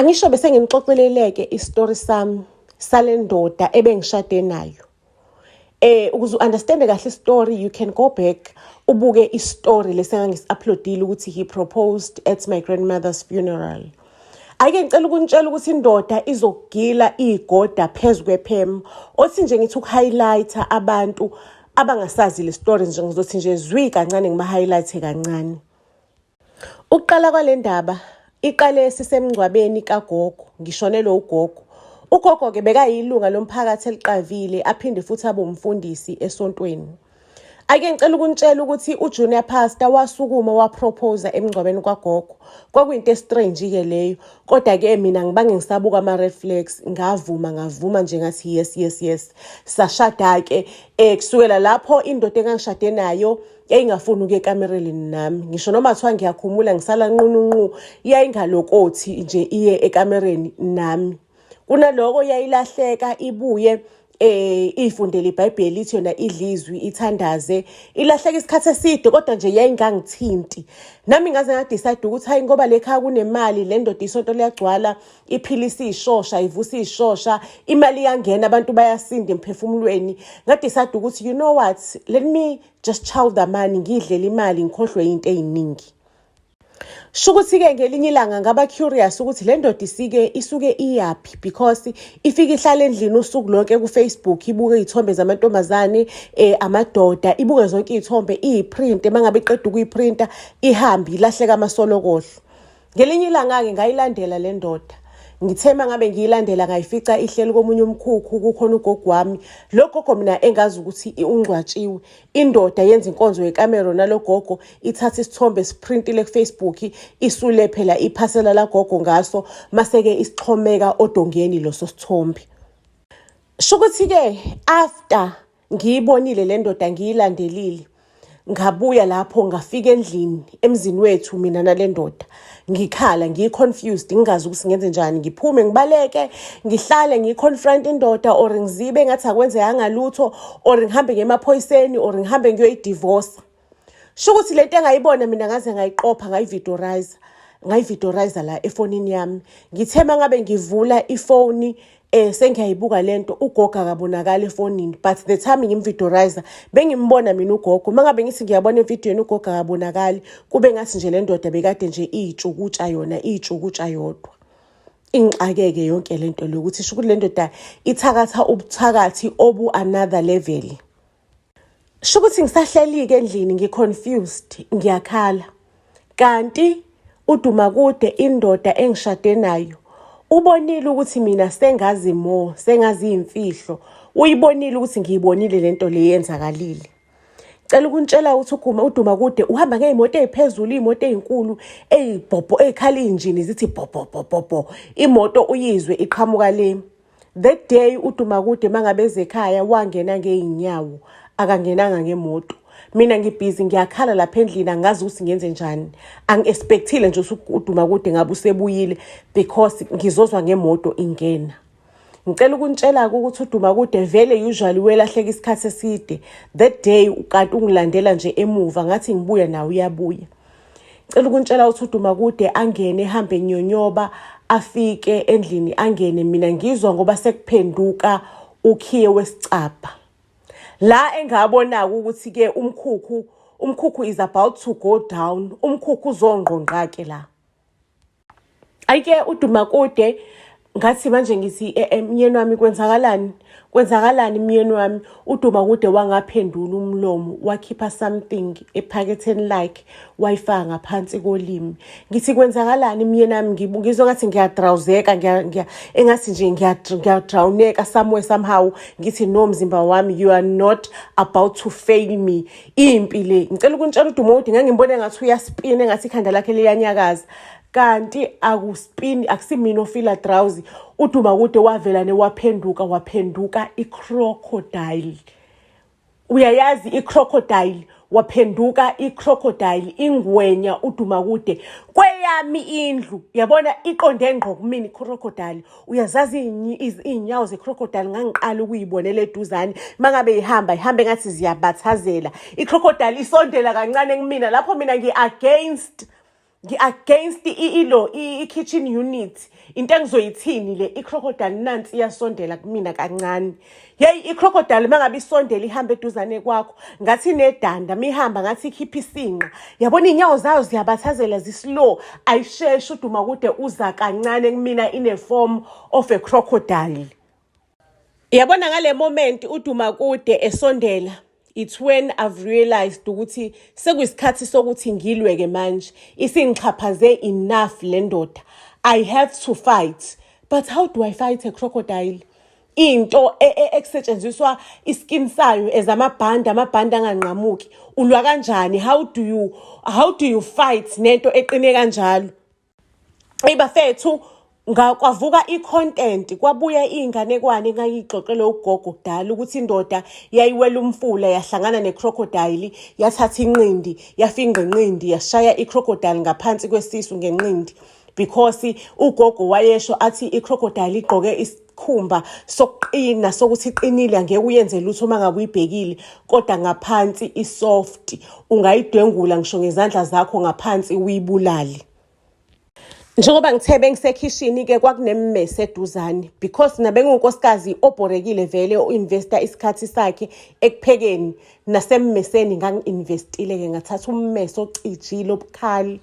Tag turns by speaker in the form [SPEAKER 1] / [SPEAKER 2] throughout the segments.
[SPEAKER 1] Angisho bese nginixoxeleleke isitori sami sale ndoda ebengishade nayo. Ukuze u-understande kahle istory, you can go back ubuke istory lesi engangisi-uploadile ukuthi he proposed at my grandmother's funeral. Ake ngicela ukunitshela ukuthi indoda izokugila igoda phezu kwephemu. Othi nje ngithi uku-highlight-a abantu abangasazi le story nje, ngizothi nje zwi kancane, ngima-highlight kancane. Ukuqala kwale ndaba iqale sisemngcwabeni kagogo, ngishonelwe ugogo. Ugogo-ke bekayilunga lomphakathi eliqavile, aphinde futhi abe umfundisi esontweni. Ake ngicela ukunitshela ukuthi uJunior Pastor wasukuma waproposa emngcwabeni kwagogo. Kwakuyinto e-strange-ke leyo, kodwa-ke mina ngibange ngisabuka ama-red flags, ngavuma, ngavuma nje, ngathi yes. Sashada-ke. Kusukela lapho indoda engangishade nayo yayingafuni ukuya ekamereni nami, ngisho noma kuthiwa ngiyakhumula ngisala nqununqu, yayingalokothi nje iye ekamereni nami. Kunaloko yayilahleka ibuye ifundele iBhayibheli, ithi yona idlizwi, ithandaze, ilahleka isikhathi eside, kodwa nje yayingangithinti. Nami ngaze nga-decide ukuthi hayi, ngoba le khaya kunemali, le ndoda isonto liyagcwala, iphilisa iy'shosha, ivusa iy'shosha, imali iyangena, abantu bayasinda emphefumulweni. Nga-decide ukuthi, you know what, let me just chow the money, ngiyidlele imali, ngikhohlwe into ey'ningi. Sho ukuthi-ke ngelinye ilanga ngaba curious ukuthi le ndoda isike isuke iyaphi, because ifike ihlale endlini usuku lonke ku-Facebook, ibuke iy'thombe zamantombazane, amadoda, ibuke zonke iy'thombe, iyiprinte. Uma ngabe iqeda ukuyiprinta, ihambe ilahleka amasolokohlo. Ngelinye ilanga-ke ngayilandela le ndoda. Ngithe uma ngabe ngiyilandela, ngayifica ihleli komunye umkhukhu, kukhona ugogo wami. Lo gogo mina engazi ukuthi ungcwatshiwe. Indoda yenza inkonzo yekamero nalo gogo, ithatha isithombe, siprintile ku-Facebook, isule phela iphasela lagogo ngaso, mase-ke isixhomeka odongeni loso sithombe. Sho ukuthi-ke after ngiyibonile le ndoda, ngiyilandelile, ngabuya lapho, ngafika endlini emzini wethu mina nale ndoda, ngikhala, ngiyi-confused, ngingazi ukuthi ngenze njani, ngiphume ngibaleke, ngihlale ngiyi-confront indoda, or ngizibe ngathi akwenzekanga lutho, or ngihambe ngemaphoyiseni, or ngihambe ngiyoyidivosa. Sho ukuthi lento engayibona mina ngaze ngayiqopha, ngayividorize, ngayividorize la efonini yami. Ngithe uma ngabe ngivula ifoni, sengiyayibuka lento, ugogo akabonakali efonini, but the time ngimvidorize bengimbona mina ugogo. Uma ngabe ngithi ngiyabona evidiyweni, ugogo akabonakali, kube ngathi nje le ndoda bekade nje iyitshukutsha yona, iyitshukutsha yodwa. Ingixakeke yonke lento le ukuthi sho ukuthi le ndoda ithakatha ubuthakathi obu another level. Sho ukuthi ngisahleli-ke endlini, ngi-confused, ngiyakhala, kanti uDumakude, indoda engishade nayo, ubonile ukuthi mina sengazi more, sengazi iy'mfihlo. Uyibonile ukuthi ngiyibonile lento le yenzakalile. Cela ukuntshela ukuthi uguma uDumakude uhamba ngey'moto ey'phezulu, iy'moto ey'nkulu, ey'bhobho, ey'khala iy'njini zithi bhobho bhobho, imoto uyizwe iqhamuka le. That day uDumakude mangabe eze ekhaya wangena ngey'nyawo, akangenanga ngemoto. Mina ngibhizi ngiyakhala lapha endlini, angazi ukuthi ngenze njani. Angi-expectile nje ukuthi uDumakude ngabe usebuyile, because ngizozwa ngemoto ingena. Ngicela ukuntshela-ke ukuthi uDumakude vele usually welahleka isikhathi eside. That day kanti ungilandela nje emuva, ngathi ngibuya nawe uyabuya. Cela ukuntshela ukuthi uDumakude angene, ehambe nyonyoba, afike endlini, angene, mina ngizwa ngoba sekuphenduka ukhiye wesicabha. La engabona-ke ukuthi-ke umkhukhu, umkhukhu is about to go down, umkhukhu uzongqongqa-ke la. Ayike uDumakude, ngathi manje ngithi, "Myeni wami, kwenzakalani? Kwenzakalani, myeni wami?" UDumakude wangaphendula umlomo, wakhipha something ephaketheni lakhe, wayifaka ngaphansi kolimi. Ngithi, "Kwenzakalani, myeni wami?" Ngizwa ngathi ngiyadrawuzeka, engathi nje ngiyadrawuneka somewhere somehow. Ngithi, "No, mzimba wami, you are not about to fail me." Impi le. Ngicela ukuntshela, uDumakude ngangimbona engathi uyaspina, engathi ikhanda lakhe liyanyakaza, kanti akuspini, akusimina ofila drowsy. UDumakude wavela newaphenduka, waphenduka i-crocodile. Uyayazi i-crocodile? Waphenduka i-crocodile, ingwenya uDumakude kweyami indlu. Yabona, iqonde ngqo kumina i-crocodile. Uyazazi iy'nyawo ze-crocodile? Ngangiqala ukuyibonela eduzane. Uma ngabe ihamba, ihambe ngathi ziyabathazela. I-crocodile isondela kancane kumina lapho mina ngi-against. Ngi-against ilo i-kitchen unit. Into engizoyithini le, i-crocodile nansi iyasondela kumina kancane. Yeyi, i-crocodile uma ngabe isondela ihambe eduzane kwakho ngathi inedanda, mihamba ngathi ikhipha isinqa. Yabona iy'nyawo zayo ziyabathazela, zi-slow, ayisheshi. UDumakude uza kancane kumina in a form of a crocodile. Yabona ngale moment uDumakude esondela, it's when I've realized ukuthi sekuyisikhathi sokuthi ngilwe-ke manje. Isingixhaphaze enough le ndoda, I have to fight. But how do I fight a crocodile? Into ekusetshenziswa iskin sayo as amabhandi, amabhandi anganqamuki. Ulwa kanjani? How do you fight nento eqine kanjalo? Eyi bafethu, kwavuka i-content, kwabuya iy'nganekwane engangiyixoxelwe ugogo kudala ukuthi indoda yayiwela umfula yahlangana ne-crocodile, yathatha inqindi, yafinqa inqindi, yashaya i-crocodile ngaphansi kwesisu ngenqindi, because ugogo wayesho athi i-crocodile igqoke isikhumba sokuqina, sokuthi iqinile, angeke uyenze lutho uma ngabe uyibhekile, kodwa ngaphansi i-soft, ungayidwengula ngisho ngezandla zakho ngaphansi uyibulale. Njengoba ngithe bengisekhishini-ke, kwakunemmese eduzane, because mina bengiwunkosikazi obhorekile vele, o-investa isikhathi sakhe ekuphekeni nasemmeseni. Ngangi-investile-ke, ngathatha ummese ocijile obukhali,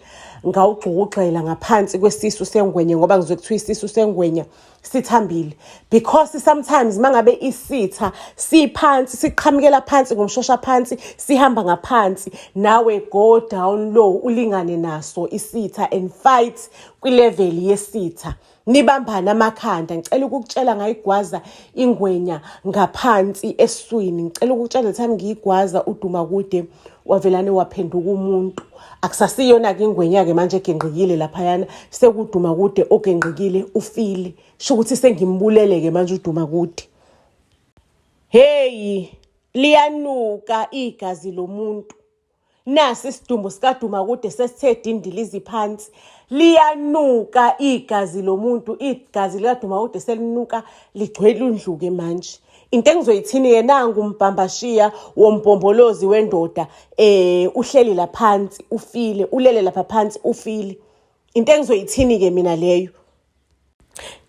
[SPEAKER 1] ngawugxukugxela ngaphansi kwesisu sengwenya, ngoba ngizwe kuthiwa isisu sengwenya sithambile, because sometimes mangabe isitha siphansi, siqhamukela phansi ngomshosha phansi, sihamba ngaphansi, nawe go down low, ulingane naso isitha and fight kwi-level yesitha, nibambane amakhanda. Ngicela ukukutshela, ngayigwaza ingwenya ngaphansi esiswini. Ngicela ukukutshela, time ngiyigwaza, uDumakude wavelane waphenduka umuntu. Akusasiyona-ke ingwenya-ke manje egenqikile laphayana, sekuDumakude ogenqikile, ufile. Sho ukuthi sengimbulele-ke manje uDumakude. Heyi, liyanuka igazi lomuntu. Nasi isidumbu sikaDumakude sesithe dindilizi phansi, liyanuka igazi lomuntu. Igazi likaDumakude selinuka ligcwele undluke manje. Into engizoyithini-ke, nangu umbhambashiya wombhombolozi wendoda uhleli laphansi ufile, ulele lapha phansi ufile. Into engizoyithini-ke mina leyo?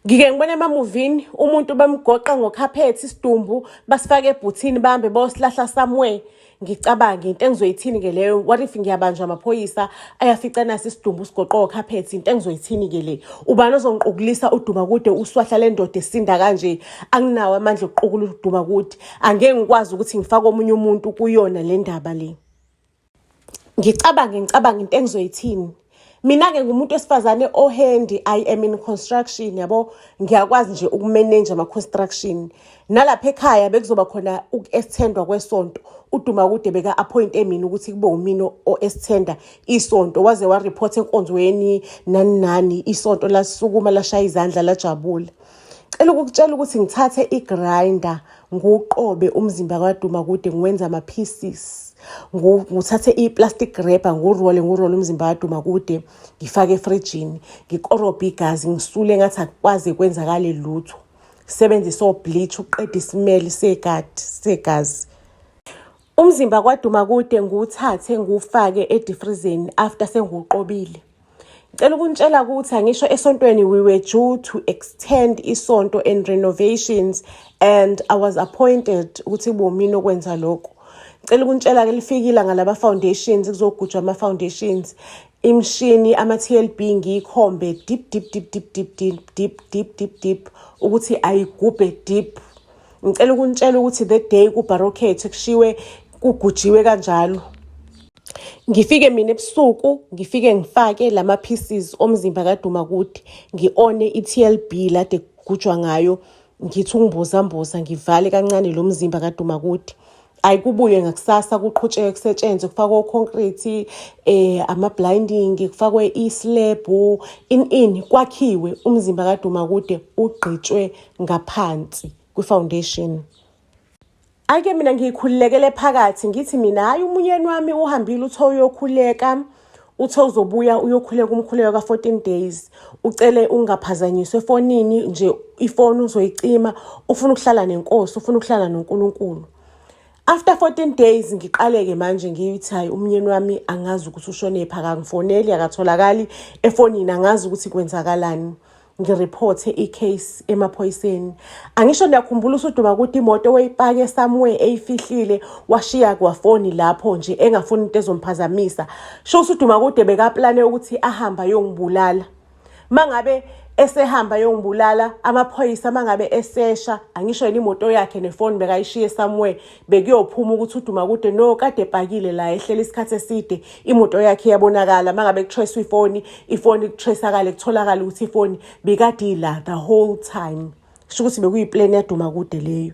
[SPEAKER 1] Ngike ngibone emamuvini umuntu bemgoqa ngokhaphethi isidumbu, basifake ebhuthini, bahambe bayosilahla somewhere. Ngicabange, into engizoyithini-ke leyo? What if ngiyabanjwa amaphoyisa, ayafica nasi isidumbu sigoqwe ngokhaphethi? Into engizoyithini-ke le? Ubani ozongiqukulisa uDumakude, uswahla lendoda esinda kanje? Anginawo amandla okuqukula uDumakude, angeke ngikwazi ukuthi ngifake omunye umuntu kuyona le ndaba le. Ngicabange, ngicabange into engizoyithini. Mina-ke ngumuntu wesifazane o-handy, I am in construction, yabo, ngiyakwazi nje ukumeneja ama-construction. Nalapha ekhaya bekuzoba khona uku-extendwa kwesonto. UDumakude beka-appointe mina ukuthi kube umina o-extenda isonto, waze wa-report enkonzweni nani nani. Isonto lasukuma, lashaya izandla, lajabula. Cela ukukutshela ukuthi ngithathe i-grinder, ngiwuqobe umzimba kaDumakude, ngiwenze ama-pieces. Nguthathe i-plastic wrapper, ngiwurole, ngiwurole umzimba kaDumakude, ngifake efrijini, ngikorobhe igazi, ngisule ngathi akukwazi kwenzakale lutho. Sebenzise o-bleach uqeda isimeli segazi. Umzimba kwaDumakude ngiwuthathe ngiwufake edifrizeni after sengiwuqobile. Ngicela ukunitshela ukuthi angisho esontweni we were due to extend isonto and renovations, and I was appointed ukuthi kube umina okwenza lokho. Ngicela ukunitshela-ke, lifike ilanga lama-foundations, kuzogujwa ama-foundations. Imishini ama-TLB ngiyikhombe deep deep deep deep deep deep deep deep deep deep ukuthi ayigubhe deep. Ngicela ukunitshela ukuthi the day kubarokhethe, kushiwe kugujiwe kanjalo, ngifike mina ebusuku, ngifike ngifake lama pieces omzimba kaDumakude, ngi-one i-TLB lade kugujwa ngayo, ngithi ungibozamboza, ngivale kancane lo mzimba kaDumakude. Ayikubuye ngakusasa, kuqhutsheke kusetshenzwe, kufakwe o-concrete, ama-blinding, kufakwe i-slab, in kwakhiwe. Umzimba kaDumakude ugqitshwe ngaphansi kwi-foundation. Ake mina ngiyikhululekele phakathi, ngithi mina hhayi, umunyeni wami uhambile, uthe uyokhuleka, uthe uzobuya uyokhuleka umkhuleko ka-14 days, ucele ungaphazanyiswa efonini nje, ifoni uzoyicima, ufuna ukuhlala nenkosi, ufuna ukuhlala noNkulunkulu. After 14 days ngiqaleke manje ngithi hayi, umnyeni wami angazi ukuthi ushonephi, akangifoneli, akatholakali efonini, angazi ukuthi kwenzakalani. Ngiriphothe i-case emaphoyiseni. Angisho niyakhumbula usuduma ukuthi imoto weyipake somewhere eyifihlile, washiya kwafoni lapho nje engafuni into ezomphazamisa. Sho usuduma kude bekaplane ukuthi ahambe ayongibulala. Mangabe esehamba yongibulala, amaphoyisa mangabe esesha, angisho yena imoto yakhe nefoni bekayishiye somewhere, bekuyophuma ukuthi uduma kude no kade epakile la ehlele isikhathi eside, imoto yakhe iyabonakala. Mangabe kutracewa ifoni, ifoni kutraceakale, kutholakala ukuthi ifoni bekade ila the whole time. Kusho ukuthi bekuyiplan yaduma kude leyo.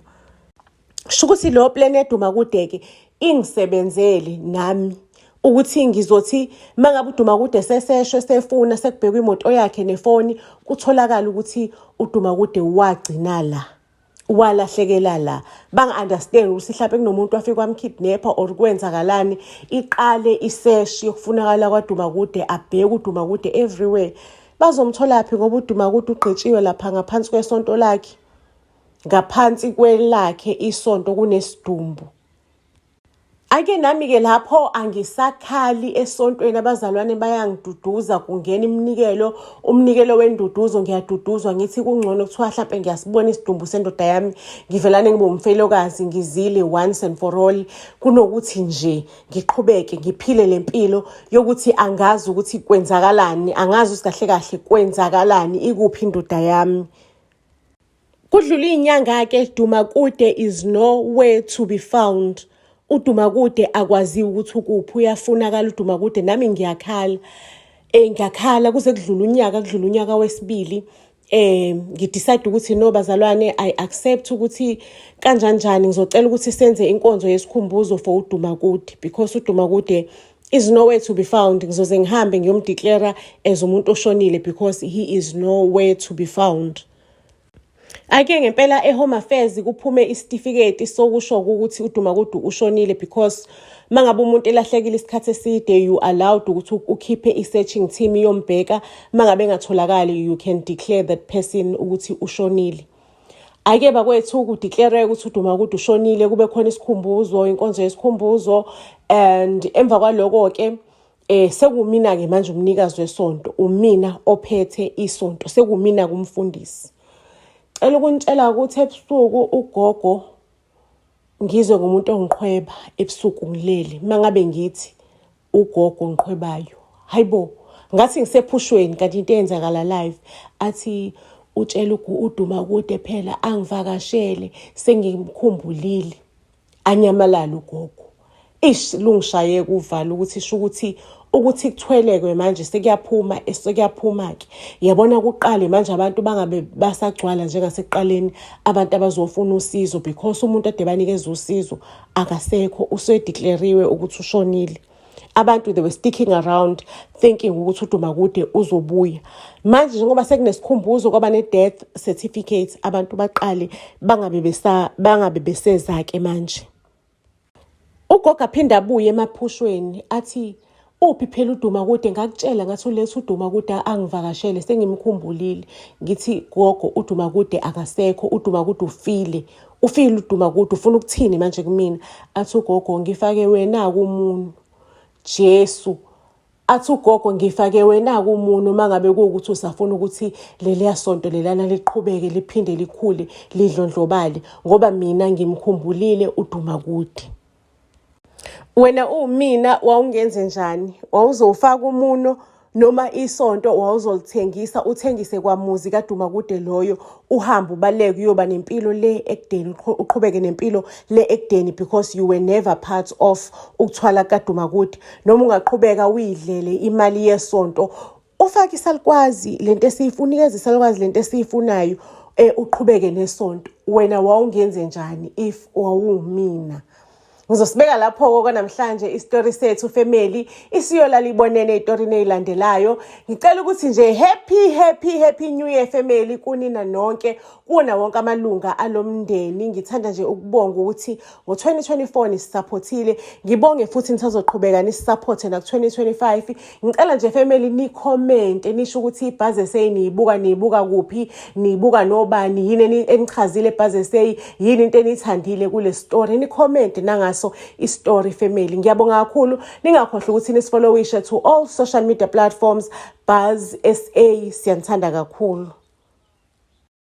[SPEAKER 1] Kusho ukuthi lo plan yaduma kude-ke ingisebenzele nami ukuthi ngizothi mangabe uduma kude seseshwe, sefuna sekubhekwa imoto yakhe nefoni, kutholakala ukuthi uduma kude wagcina la, walahlekela la. Banga-understand ukuthi mhlawumbe kunomuntu wafika wamkidnapper or kwenzakalani. Iqale iseshi yokufunakala kwaduma kude, abheke uduma kude everywhere. Bazomtholaphi ngoba uduma kude ugqitshiwe lapha ngaphansi kwesonto lakhe, ngaphansi kwelakhe isonto kunesidumbu. Ake nami-ke lapho angisakhali esontweni, abazalwane bayangiduduza, kungena iminikelo, umnikelo wenduduzo, ngiyaduduzwa, ngithi kungcono kuthiwa hlampe ngiyasibona isidumbu sendoda yami, ngivelane ngibe umfelokazi, ngizile once and for all, kunokuthi nje ngiqhubeke ngiphile le mpilo yokuthi angazi ukuthi kwenzakalani, angazi ukuthi kahle kahle kwenzakalani, ikuphi indoda yami. Kudlula iy'nyanga-ke, Dumakude is nowhere to be found. Udumakude akwaziwa ukuthi ukuphi, uyafunakala uDumakude. Nami ngiyakhala, ngiyakhala kuze kudlule unyaka, kudlule unyaka wesibili. Ngidecide ukuthi no bazalwane, I accept ukuthi kanjanjani ngizocela ukuthi senze inkonzo yesikhumbuzo for uDumakude because uDumakude is nowhere to be found. Ngizoze ngihambe ngiyomdeclare as umuntu oshonile because he is nowhere to be found. Ake ngempela e-Home Affairs kuphume isitifiketi sokusho ukuthi uDumakude ushonile because mangabe umuntu elahlekile isikhathi eside, you allowed ukuthi ukhiphe i-searching team iyombheka. Mangabe engatholakali, you can declare that person ukuthi ushonile. Ake bakwethu kudeclare ukuthi uDumakude ushonile, kube khona isikhumbuzo, inkonzo yesikhumbuzo, and emva kwaloko-ke sekumina-ke manje umnikazi wesonto, umina ophethe isonto, sekumina kumfundisi. Cela ukunitshela ukuthi ebusuku ugogo ngizwe ngumuntu ongiqhweba ebusuku ngilele. Mangabe ngithi ugogo ngiqhwebayo, hayibo, ngathi ngisephushweni kanti into eyenzakala live. Athi utshela uduma kude phela angivakashele, sengimkhumbulile. Anyamalala ugogo. Ish, lungishaye kuvala ukuthi sho ukuthi kuthwelekwe manje, sekuyaphuma, sekuyaphuma-ke. Yabona kuqale manje abantu bangabe basagcwala njengasekuqaleni, abantu abazofuna usizo because umuntu ade banikeza usizo akasekho, usedeclariwe ukuthi ushonile. Abantu, they were sticking around thinking ukuthi uDumakude uzobuya. Manje njengoba sekunesikhumbuzo, kwaba ne-death certificate, abantu baqale bangabe beseza-ke manje. Ugogo aphinde abuye emaphushweni athi uphi phela uDumakude, ngakutshela ngathi uletha uDumakude angivakashele, sengimkhumbulile. Ngithi gogo, uDumakude akasekho, uDumakude ufile, ufile uDumakude, ufuna ukuthini manje kumina? Athi ugogo, ngifake wena kumuntu Jesu. Athi ugogo, ngifake wena kumuntu uma ngabe kuwukuthi usafuna ukuthi leliya sonto lelana liqhubeke, liphinde likhule, lidlondlobale, ngoba mina ngimkhumbulile uDumakude. Wena uwumina wawungenze njani? Wawuzofaka umuno noma isonto wawuzolithengisa, uthengise kwamuzi kaDumakude loyo, uhambe ubaleke uyoba nempilo le ekudeni, uqhubeke nempilo le ekudeni because you were never part of ukuthwala kaDumakude? Noma ungaqhubeka uyidlele imali yesonto, ufake isalukwazi lento esiyifuna, unikeze isalukwazi lento esiyifunayo, uqhubeke nesonto. Wena wawungenze njani if wawumina? Ngizosibeka lapho-ke kwanamhlanje isitori sethu family, isiyolala ibonene ey'torini ey'landelayo. Ngicela ukuthi nje happy happy happy new year family kunina nonke, kuwona wonke amalunga alomndeni. Ngithanda nje ukubonga ukuthi ngo-2024 nisisaphothile, ngibonge futhi nisazoqhubeka nisisaphothe naku-2025. Ngicela nje family nikhomente nisho ukuthi iBuzz SA niyibuka niyibuka kuphi, niyibuka nobani, yini enichazile eBuzz SA, yini into eniyithandile kule story, nikhomente nangaso istory family. Ngiyabonga kakhulu, ningakhohlwa ukuthi nisifollowishe to all social media platforms, Buzz SA. Siyanithanda kakhulu.